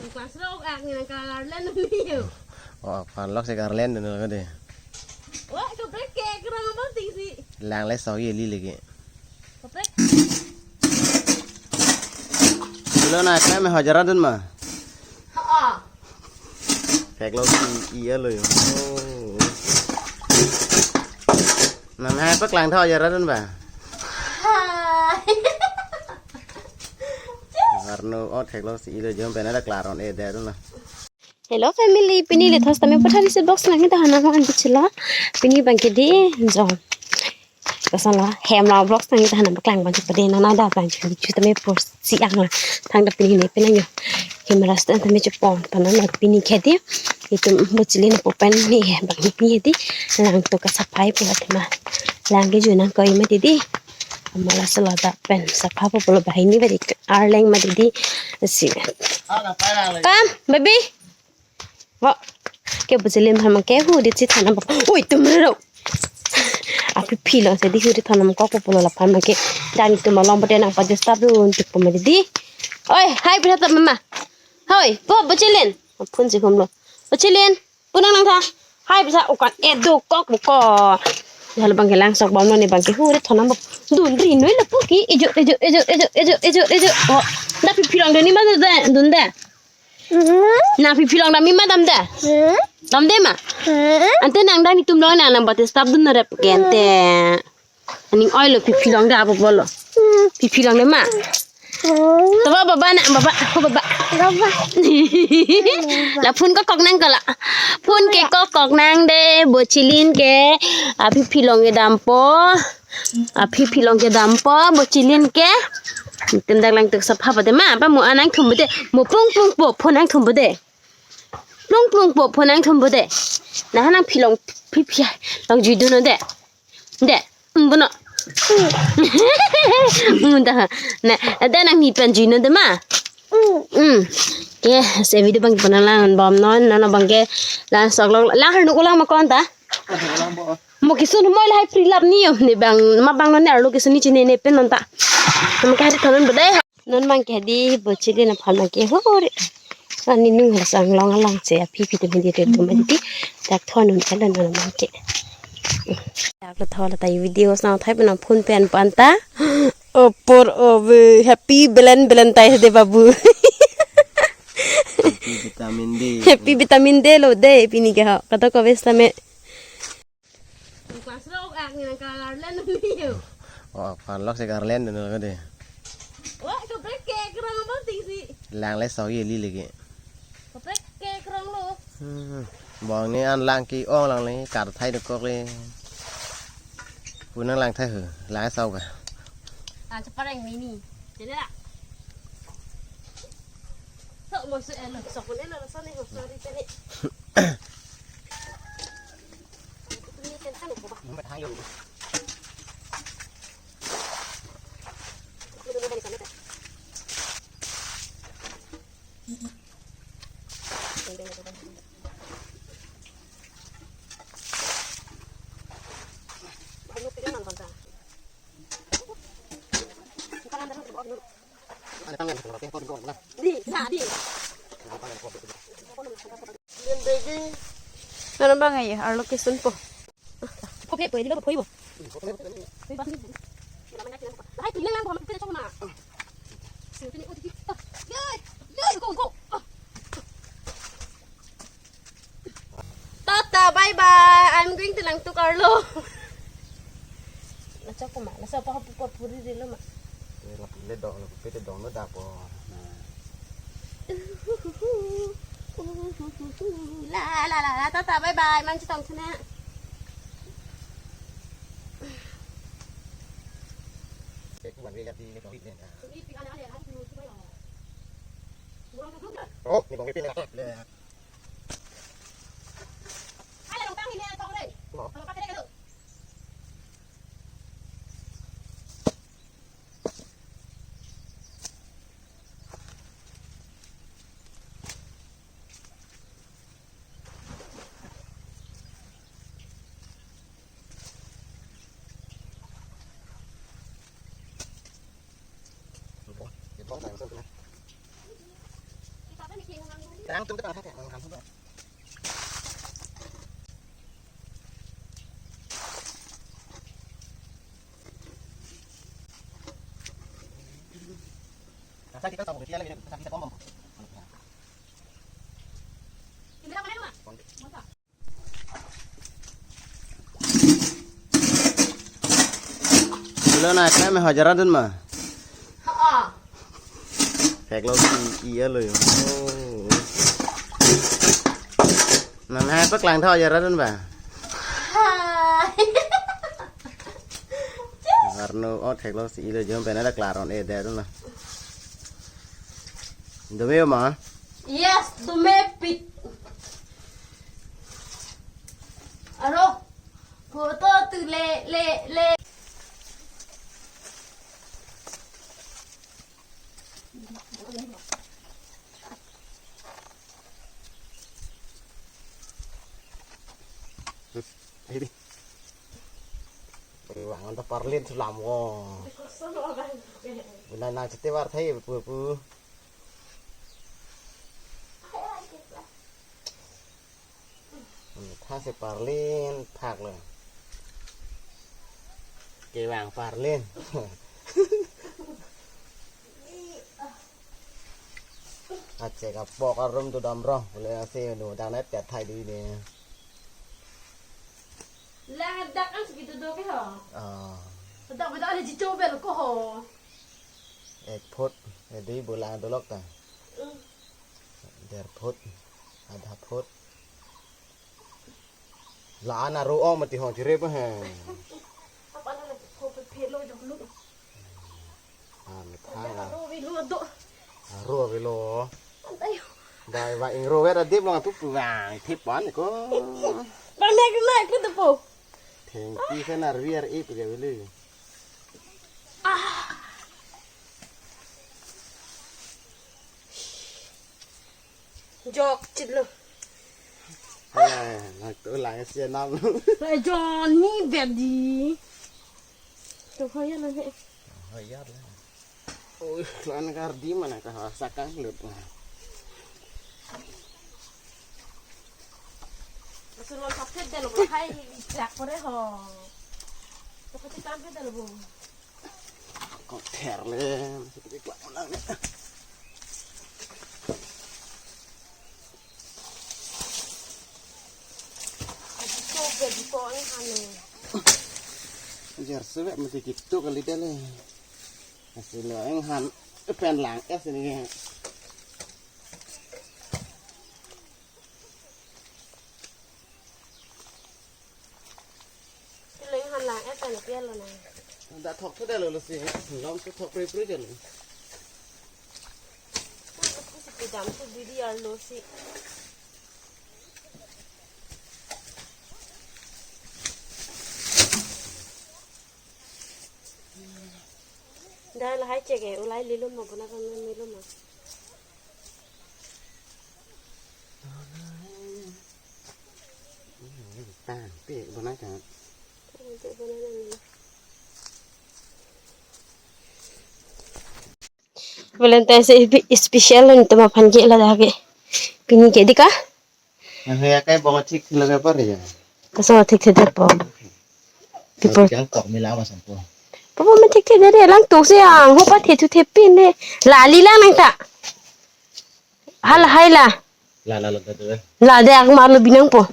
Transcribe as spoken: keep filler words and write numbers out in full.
Class rok ak ni nang kalarlen ni yo. Oh, aphan lok si karlen dun lo de. Wah, kaprek kekrong abang ting si. Lang le sok ye li lagi. Kaprek. Lo na kai me hajara dun ma. Ha. Theklong si iya lo yo. Oh. Nang hai paklang tha hajara dun ba. Hai. Arno, oh, theklong si ilo jom pen ada klaron e der na. Hello family, pini le thos tame pathari se box nang kita hana mo anti chila. Pini bang ke di jom. Kasala hem la box nang kita hana paklang bang ke pade nana da bang ke di chu tame por si ang la. Thang da pini ne pina yo. Camera stand tame chupon pana na pini ke di. Itum bochilin po pen ni he bang ni he di. Lang to ka saphai po tema. Lang ke ju nang koi ma di di. Amala sala da pen sapha po polo bahai ni badi arleng ma di di. Si. Kam, baby. Wa. Ke bochilin ham ke hu di si thana ba. Oi, tum ro. Aphi phi long si di hu di thana ko po polo la phan ma ke. Dan itum along bade nang pa disturb dun tik po ma di di. Oi, hai pira ta mama. Hoi, po bochilin. Phone si hum lo. Bochilin. Punang nang tha. Hai bisa ukan edo kok buko. Halo bang ke lang sok bom lo ni bang ke hu re thonam bok. Dun ri noi la pu ki ejo ejo ejo ejo ejo ejo ejo. Oh. Da phi phi long de ni ma de dun de. Na phi phi long da mi ma dam de. Dam de ma. Ante nang da ni tum long na nang bate stop dun na rep ke ante. Aning oi lo phi phi long da apo bolo. Phi phi long de ma. Taba baba na baba, ho baba. Baba. La phone ko kok nang kala. Phone ke ko kok nang de bochilin ke. Aphi phi long ke dampo. Aphi phi long ke dampo bochilin ke. Tem dak lang tuk sapha pa de ma. Pa mo anang thum de. Mo pung pung po phone nang thum de. Plung plung po phone nang thum de. Na nang phi long phi phi long jui dun de. De, um, bono. Um, da. Ne, ada nang ni pen jui no de ma. Um. Ke, se video bang pernah lang bom non, non bang ke lang sok long, lang har nuk ulang ma kon ta. Mo kisun mo lahai prilap ni yo, ne bang, ma bang non ne arlo kisun ni chine ne pen non ta. Mo ke hari thanon bedai. Non bang ke di bochilin aphan bang ke hore. Ani nung hasang long alang se aphi phi tum di tum di. Dak thon un kala non bang ke. Dak lo thon ta video sang thai pen phone pen pan ta. Opor ove happy belen belen tai de babu. Happy vitamin D. Happy vitamin D lo de pini ke ha. Kata ko bes tame. Class rok ak ni nang kalarlen ni yo. Oh, aphan lok si karlen dun lo de. Wah, kaprek kekrong abang ting si. Lang le sok ye li lagi. Kaprek kekrong lo. Hmm. Bang ni an lang ki ong lang ni kar thai de kok le. Punang lang thai hu, lang sok ba. Ah, cepareng mini. Jadi la. Sok mo su elo, sok pun elo, sok ni, sok ni tadi. Di, sa, di. Nana bang aye, arlo kisun po. Kopi po, di lo po ibo. Hai, pilang lang ko, kita cuma. Sini, oh, di. Yoi, yoi, go, go. Tata, bye bye. I'm going to Langtuk arlo. Laso ko ma, laso pa hapu pa puri rilo ma. Ni la pule dong, la pule dong no dapo. La la la la, tata, bye bye. Man chitong chuna. Oh, ni bang pin le. Lo na, kami hajar adun ma. Theklo si iya lo yo. Oh. Nang hai paklang tha hajar adun ba. Arno, oh, theklo si ilo jom pen ada klaron e de adun na. Dome ma? Yes, dome pik. Aro, photo tu le, le, le. Ini. Wang anta parlin selam wo. Bina nang chete war thai pu pu. Tha si parlin phak lo. Kevang parlin. Achek apok arum tu damrong. Boleh asi nu dang net kat thai di ne. Lang dak an segitu do ke ho. Ah. Dak beda ale jicho bel ko ho. Ek foot, jadi bolang dolok ta. Mm. Der foot, ada foot. La ana ro ong mati hong chire pa he. Apa na ko pe pe lo jok lu. Ah, mi thang ah. Ro vi lo do. Ah, ro vi lo. Ayo. Dai va ing ro vera dip long tu pu vang thip pan ko. Bang nek nek lu tu po. Thengpi kan arvi ar ip ke veli. Ah. Jok chit lo. Alah, nang tu lang si nam. Lai Johnny bedi. Tu hoya lo he. Hoya lo. Oh, lan kar di mana ka sakang lut. Sulo sakit deh lo hai jak kore ho. Tu kati tam ke deh lo. Kok ther le, masih kita kuat menang ni. Adi ko, adi ko, eh, anu. Jar suwe mati gitu kali dah le. Masih lo, eh, han, eh, pen lang, eh, sini. Kilo inghan lang, eh, pen pian lo nang. Da thok thu da lo lo si. Long thu thok pre pre jalo. Pu si pidam thu didi arlo si. Da lahai chek e, ulai lilo ma, bona kan lilo ma. Tang, pe, bona kan. Valentine si ipi special ni tema phan ke la dake. Pini ke dika? Nang ya kai bong thik thilo ke par ya. Kaso thik thik der po. People. Yang tok mi lama sampo. Papa me thik thik der lang tu si ang ho pa the thu the pin ne. La li lang nang ta. Hal hai la. La la la la. La de ak mar lo binang po.